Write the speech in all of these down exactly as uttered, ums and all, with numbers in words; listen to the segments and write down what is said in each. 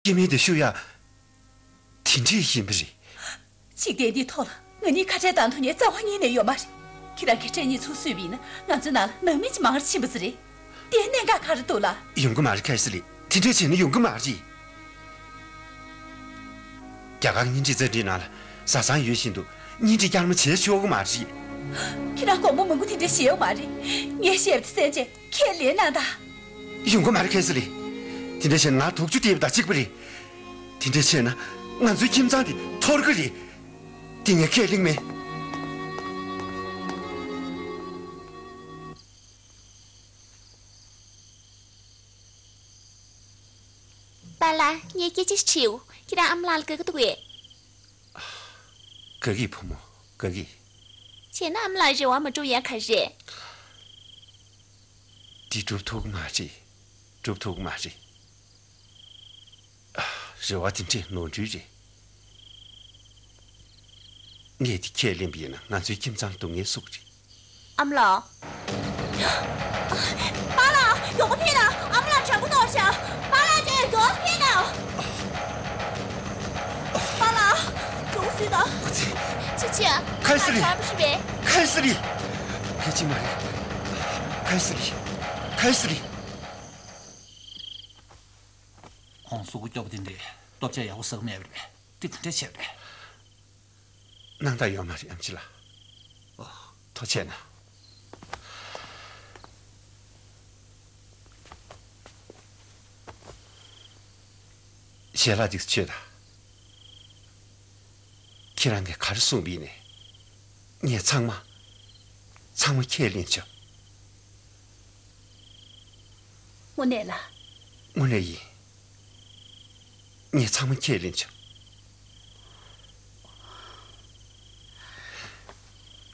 ཁྱེད་མིན་དེ་ཤུ་ཡ། དེ་འདྲས་ཡིན་པ་རེད། འཇིག་རྟེན་འདིའི་ཐོག་ལ་ང་གཉིས་ཁ་བྲལ་གཏོང་ཐུབ་མཁན་རྩ་བ་ཉིད་ནས་ཡོད་མ་རེད། ཁྱེད་རང་གིས་སྐྲ་གཉིས་ཚུར་བསུས་པ་ཡིན་ན་ང་ཚོའི་ནང་ལ་ནང་མི་གཅིག་མང་རུ་ཕྱིན་པ་ཟིག་རེད། དེ་གནད་འགག་ག་རེ་འདུག་ལ། ཡོང་གི་མ་རེད་ཁེ་སི་ལི། དེ་འདྲས་བྱས་ན་ཡོང་གི་མ་རེད། རྒྱ་གར་གཉེན་སྒྲིག་རྩ་འགྲིག་ནང་ལ་བཟའ་ཚང་ཡོད་བཞིན་དུ་གཉེན་སྒྲིག་བསྐྱར་མ་བྱས་ཆོག་གི་མ་རེད། ཁྱེད་རང་དགོང་མོ་མང་པོ་དེ་འདྲས་བཞེས་ཡོད་མ་རེད། ངས་བཤད་པ་དེ་གསན་བྱས་ཁས་ལེན་གནང་དང་། ཡོང་གི་མ་རེད་ཁེ་སི་ལི། དེ་འདྲས་བྱས་ན་ང་དུག་ཆུ་སྤྲད་པ་དང་གཅིག་པ་རེད། དེ་འདྲས་བྱས་ན་ང་ཚོའི་ཁྱིམ་ཚང་དེ་འཐོར་གི་རེད། དེ་ངས་ཁས་ལེན་མེད། པཱ་ལགས། ངས་སྐད་ཆ་ཞིག་དྲིའོ། ཁྱེད་རང་ཨ་མ་ལགས་ལ་དགའ་གི་འདུག་གས། དགའ་གི་བུ་མོ། དགའ་གི། བྱས་ན་ཨ་མ་ལགས་རེ་བ་མ་འགྲུབ་ཡ་ག་རེ་རེད། འདི་འགྲུབ་ཐུབ་ཀྱི་མ་རེད། འགྲུབ་ཐུབ་ཀྱི་མ་རེད། རེ་བ་དེ་འདྲས་ནོར་འཁྲུལ་རེད། ངས་དེ་ཁས་ལེན་པ་ཡིན་ན་ང་ཚོའི་ཁྱིམ་ཚང་ལ་སྡུག་བསྔལ་བཟོ་གི་རེད། ཨ་མ་ལགས། པཱ་ལགས། མགྱོགས་པོ་ཕེབས་དང་། ཨ་མ་ལགས་དྲན་པ་གནང་ཤག་པཱ་ལགས་ཀྱིས་མགྱོགས་པོ་ཕེབས་དང་། པཱ་ལགས། མགྱོགས་པོ་བཟོས་དང་། ཅི་བྱེད། ཁ་ཡི་སི་རི། དྲན་པ་ཞིག་རེད། ཁ་ཡི་སི་རི། སྐད་ཅིག་མ་རེད། ཁ་ཡི་སི་རི། ཁ་ཡི་སི་རི། ཁོང་གཟུགས་པོ་སྐྱོ་པོ་དེ་འདྲས་ལྟོ་ཆས་ཡག་པོ་ཟ་གི་མེད་པ་རེད། དེ་ག་འདྲས་བྱས་པ་རེད། སྣང་དག་ཡོད་མ་རེད་ཨམ་ཆི་ལགས། ཨོ། ཐུགས་རྗེ་གནང་། ཞལ་ལག་ཅིག་མཆོད་དང་། ཁྱེད་རང་གིས་ག་རེ་གསུངས་པ་ཡིན་ནའི། ངས་ཚང་མ། ཚང་མ་ཁས་ལེན་བྱ། དངོས་གནས་ལ། དངོས་གནས་ཡིན། ངས་ཚང་མ་ཁས་ལེན་བྱ།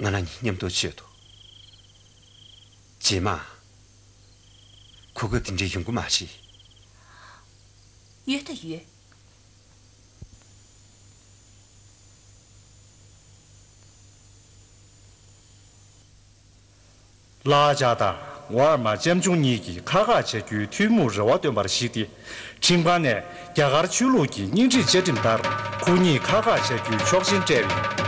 ང་རང་གཉིས་མཉམ་དུ་བྱོས་དང་། རྗེས་མ། གོ་སྐབས་དེ་འདྲ་ཡོང་གི་མ་རེད། ཡོད་ད་ཡོད། བརླག་འཇག་དང་ཝར་མ་ལྕམ་ཆུང་གཉིས་ཀྱིས་ཁག་ཁག་བྱ་རྒྱུའི་ཐུན་མོང་རེ་བ་བཏོན་པར་གཞིགས་ཏེ། ཁྲིམས་ཁང་ནས་རྒྱ་གར་ཆོས་ལུགས་ཀྱི་སྙིང་ཁྲིད་བཅའ་ཁྲིམས་ལྟར་ཁོ་གཉིས་ཁག་ཁག་བྱ་རྒྱུའི་ཆོག་མཆན་སྤྲད་པ་ཡིན།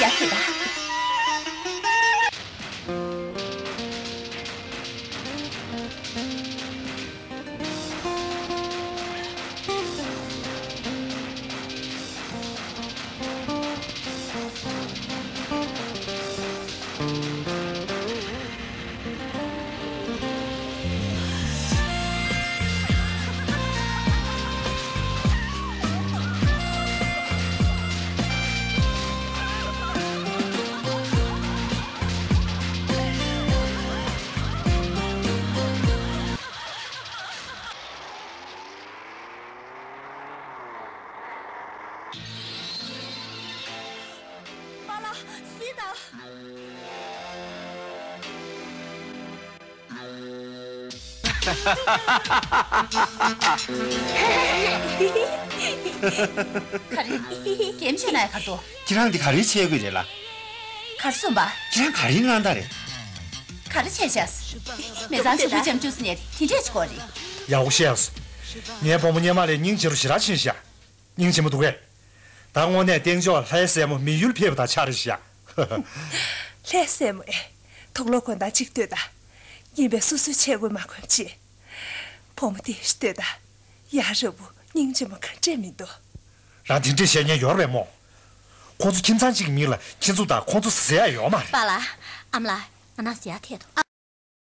ཡ་ཁྱེད་ད། པཱ་ལགས། སུས་དང་། ག་རེ། གེམ་ཆེ་ན་ཡ་ག་རེ་འདུག་ཁྱེད་རང་འདི་ག་རེ་བྱེད་དགོས་རེད་ལ། ག་རེ་གསུངས་པ། ཁྱེད་རང་ག་རེའི་དངངས་སྐྲག་རེད། ག་རེ་བྱས་ཤག་མི་ཚང་ཕྱུག་པོ་ལྕམ་ཆུང་ཟེར་ནས་དེ་འདྲས་ཅིག་གོ་རེད། ཡག་པོ་བཤད་སོང་། ངའི་བུ་མོ་སྔོན་མ་ལས་སྙིང་རྗེ་རུ་ཞེ་དྲག་ཕྱིན་ཤག་སྙིང་རྗེ་མོ་འདུག་གས། ད་དངོས་གནས་སྟེང་ཕྱོགས་ལྷའི་སྲས་མོ་མི་ཡུལ་ཕེབས་པ་དང་ཆ་རེད་ཤག་ལྷའི་སྲས་མོ་ཨེ། དུག་ལོག་གོན་སྟངས་གཅིག་ལྟོས་དང་། ཡིན་པས་སོ་སོའི་ཆས་གོས་མ་གོན་ཅིག་བུ་མོ་དེ་ཞིག་ལྟོས་དང་། ཡ་རབས་པོ་སྙིང་རྗེ་མོ་ག་འདྲས་མི་འདུག་རང་དེ་འདྲས་བཤད་མཁན་ཡོད་རེད་མོ། ཁོང་ཚོ་ཁྱིམ་ཚང་གཅིག་གི་མིང་ལ་ཁྱེད་ཚོ་དང་ཁོང་ཚོ་ཟེར་ཡ་ཡོད་མ་རེད། པཱ་ལགས། ཨ་མ་ལགས། ང་ནང་ཟེར་ཡ་ཐད་དོ།